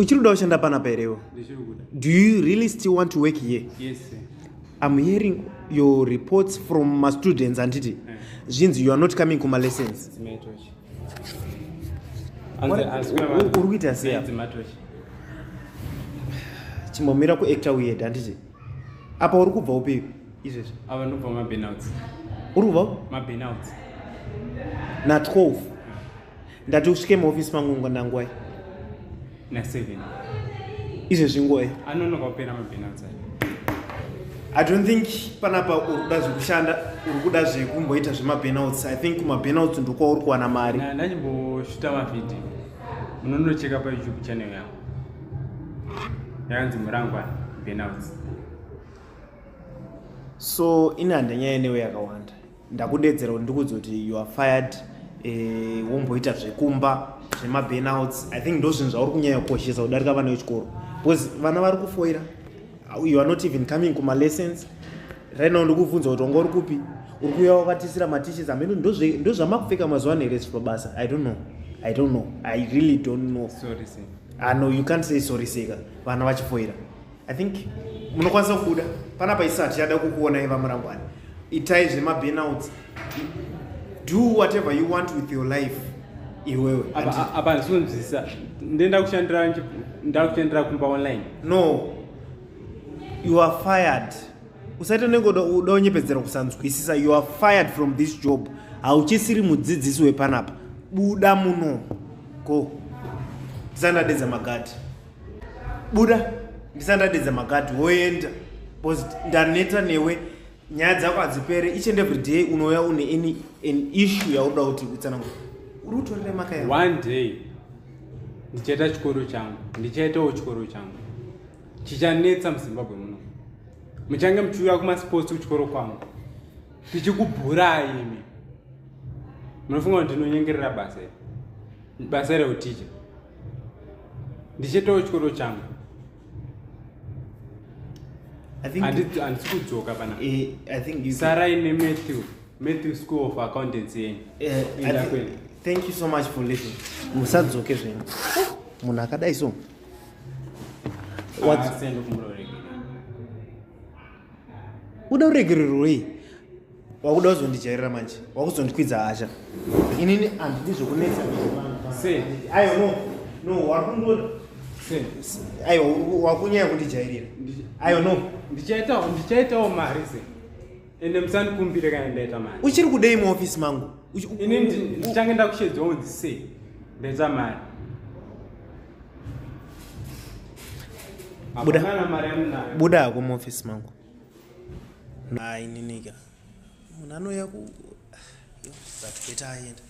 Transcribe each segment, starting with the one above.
Uchiri kuda kushanda panapa here iwe? Ndichiri kuda. Do you really still want to work here? Yes sir. I'm hearing your reports from my students handiti? Eh. Zvinzi you are not coming kuma lessons. Dzimetochi. Uri kuita sei apa? Dzimatochi. Chimbomira kuacta weird handiti? Apa uri kubva upi izvezvi? Ava ndobva maburnouts. Uri kubva? Maburnouts. Na 12. Ndati usvike muofisi mangu nangwai? Na 7. Izvezvi nguvai? Anonoka kupera maburnouts ayo. I don't think panapa uri kuda zvekushanda, uri kuda zvekumboita zvemaburnouts. I think kumaburnouts ndokwauri kuwana mari. Ndachimboshuta mavhidhiyo. Munonocheka paYouTube channel yangu. Yakanzi Murangwa Burnouts. So ini handanyaya newe yakawanda. Ndakudedzera kuti ndikuudze kuti you are fired, eh, womboita zvekumba zvemaburnouts. I think ndozvinhu zvauri kunyanya kukoshesa kudarika vana vechikoro, because vana vari kufoira. You are not even coming kuma lessons right now. Ndikubvunza kuti wanga uri kupi, uri kuuya wakatisira matishets amene. Ndozvamakupfeka mazuva ano here pabasa? I don't know, I don't know, I really don't know. Sorry sir. Ah, no, you can't say sorry seka vana vachifoira. I think munokwanisa kubuda panapa, isu hatichada kukuonai vaMurangwani. Itai zvemaburnouts, do whatever you want with your life iwewe. Apa handisi ndenda kushandira, ndakushandira kumba online. No, you are fired. Usaita nenge uda unyepedzera kusanzwisisa. You are fired from this job. Hauchisiri mudzidzisi wepanapa. Buda muno, go, ndisati ndadedza magadhi. Buda ndisati ndadedza magadhi, woenda, because ndaneta newe. Nyaya dzako hadzipere. Each and every day unouya une any an issue yaunoda kuti utsanangure. Uri kutorera maka yako. One day ndichaita chikoro changu, ndichaitawo chikoro changu chichanetsa muZimbabwe muno. Muchange muchiuya kumasports kuchikoro kwangu tichikubhurai imi. Munofunga kuti ndinonyengerera basa iri, basa reuticha? Ndichaitawo chikoro changu. I think Handisi kudzoka pana. I think you Sarai neMatthew Matthew School of Accountancy yenyu. I Enda kwenu. Thank you so much for listening. Musadzoke zvenyu, munhu akadai so. Ah, sendokumbura uregerero. Uda uregererwei? Wakuda kuzondijairira manje, wakuzondikwidza hasha. Inini handidi zvokunetsa. Sei? Aiwa, no, no, wakungoda Se aiwa, wakunyanya kundijairira. Aiwa, no. Ndichaitawo mari se, ende musandikumbire kana ndaita mari. Uchiri kudei muofisi mangu? Ini ndichange ndakushedzwa kunzi se ndaita mari. Buda. Hapana mari yamunayo. Buda hako muofisi mangu. Ai, ninika munhu anouya ku, but better aenda.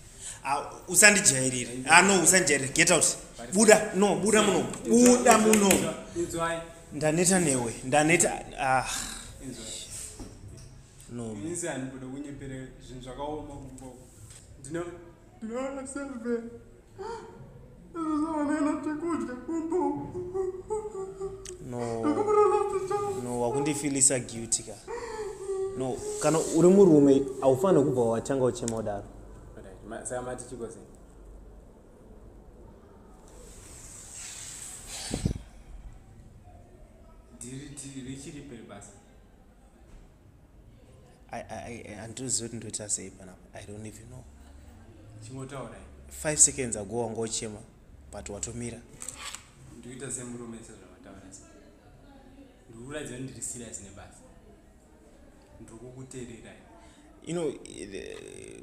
Ah, usandijairira. Ah, no, usandijairira. Get out, buda. No, buda muno, buda muno. Inzwai. Ndaneta newe, ndaneta. Ah. Inzwai. No. Ini se handikuda kunyepere, zvinhu zvakaoma kumba uku. Ndinoona 7 izvozvavanena chekudya kumba uku. No, no, wakundifilisa guilty ka. No, kana uri murume haufaniri kubva watanga uchema kudaro. Saka mati chiko sei? Dhiri richiri peri basa. Handizivi kuti ndoita sei panapa. I don't even know. Chingotaurai. 5 seconds ago wanga uchema, but watomira. Ndikuita semurume sezvamataura se, ndikuratidza kuti ndiri serious nebasa, ndiri kukuteererai.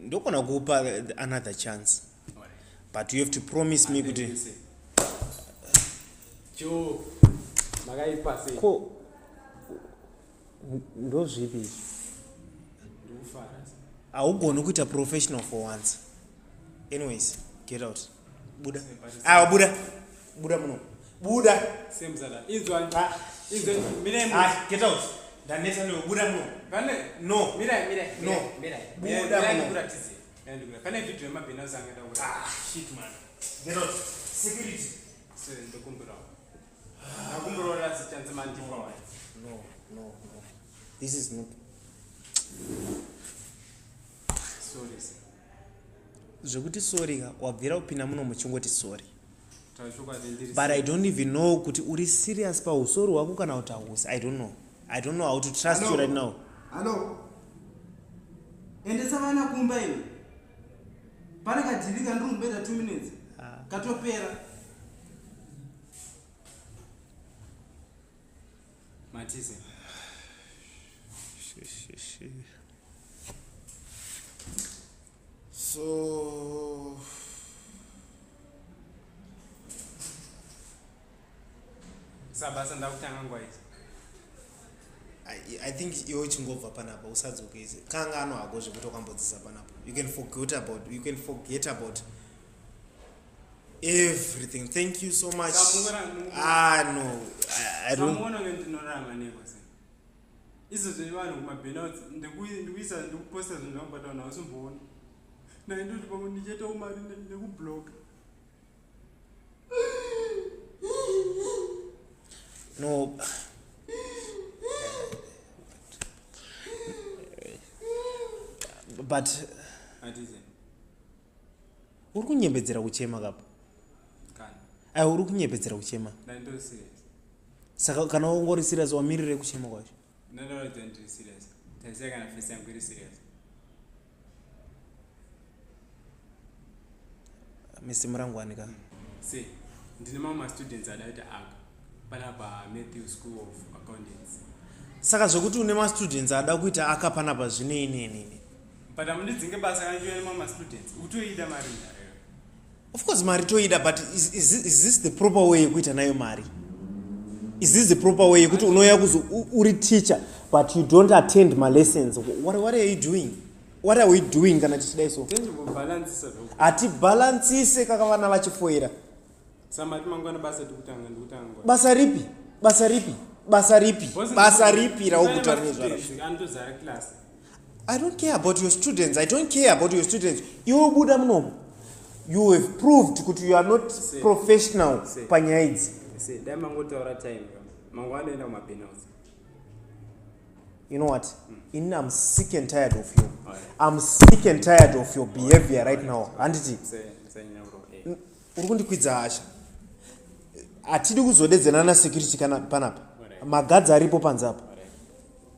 Ndogona kupa another chance, but you have to promise me kuti Cho makaipa sei? Ko ndozvipi izvi? Ndikufara se. Haugoni kuita professional for once? Anyways, get out, buda. Awa, buda, buda muno, buda. Semuzada, inzwai. Ah. Inzwai, mirai. Ah, get out, ndaneta newe, buda muno. Pane No. Mirai, mirai. No. Mirai. Buda Mirai, muno. ndikuratidze. Mirai, pane video yemabhena sanga ndakuratidza. Ah, shit man, get out. Security. Se ndokumbirawo. Ndakumbirawo last chance mandipa wa. No, no, no, this is not Sorry sir. Zvekuti sorry ka, wabvira kupinda muno muchingoti sorry. Kutaura chokwadi ndiri But I don't even know kuti uri serious pausoro hwako kana kuti hausi. I don't know. I don't know how to trust you right now. Hallo, endesa vana kumba iwe. Pane kadhiri kandiri kumboita 2 minutes, katopera. Matise. So Sabasa ndakutanga nguva idzi. I think iwe uchingobva panapa usadzoke izi kanganwa hako zvekuti wakambodzidza panapa. You can forget about everything. Thank you so much. Ah, no, I don't. Samuona kunge ndinorarama neko se. Izvozvo vanhu kumabhenouts ndikuisa, ndikuposta zvinhu zvangu, but vanhu havasomboona. Ndaindoti pamwe ndichaitawo mari nekubloga. No, but Matise. Uri kunyembedzera kuchema kapa. Kana. Ai, uri kunyembedzera kuchema. Ndaindori serious. Saka kana ungori serious, wamirire kuchema kwacho? Ndandaratidza ndiri serious. Tarisai kana face yangu iri serious. Mr Murangwani ka. Se ndine mamwe mastudents ada kuita aka panapa, Matthew School of Accountants. Saka zvekuti une mastudents ada kuita aka panapa zvinei nenini? But hamundidzinge basa kana ndichiuya nemamwe mastudents. Utoida mari ndareyo. Of course mari toida, but is this the proper way yekuita nayo mari? Is this the proper way yekuti unouya kuzo uri teacher but you don't attend my lessons? What are you doing? What are we doing kana tichidai so? Tendimbobhalansisa zvoku. Hatibhalansise kaka vana vachifoira. Samati mangwana basa tikutanga, ndikutanga nguva. Basa ripi? Basa ripi? Basa ripi? Basa ripi raukutaura nezvaro? Anotozara class. I don't care about your students. I don't care about your students. Iwe buda munomu. You have proved kuti you are not professional Say. panyaya idzi. Se dai mangotaura time ka, mangwana enda kumabhenouts. You know what? In I'm sick and tired of you. Alright. I'm sick and tired of your behavior right now. Handiti? Musanyanya kurova. Uri kundikwidza hasha. Hatidi kuzodedzana nasecurity kana panapa. Alright. Magadzi aripo panze apa.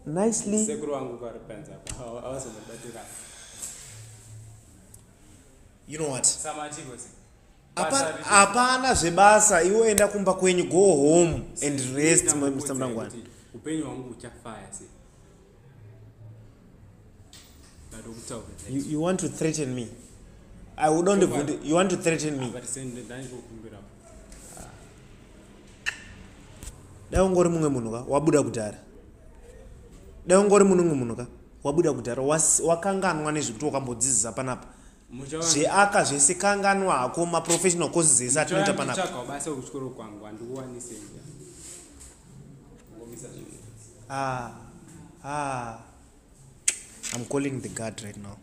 Nicely. Sekuru vangu vari panze apa, avazomubatira. You know what? Samatiko se. Hapana zvebasa. Iwe enda kumba kwenyu, go home and rest, Mr. Mrangwani. Upenyu hwangu huchafaya se. Ndadokutaura. You want to threaten me? I would don't Chokwadi. you want to threaten me? But ndandikukumbira. Dai ungori mumwe munhu ka, wabuda kudhara. Dai ungori mumwe munhu ka, wabuda kudhara. Wakanganwa nezvekuti wakambodzidzisa panapa. Zveaka zvese kanganwa hako, maprofessional courses ese atinoita panapa. Tsvagawo basa kuchikoro kwangu, handikuwanise. Ngomisa zvinhu. Ah, ah. I'm calling the guard right now.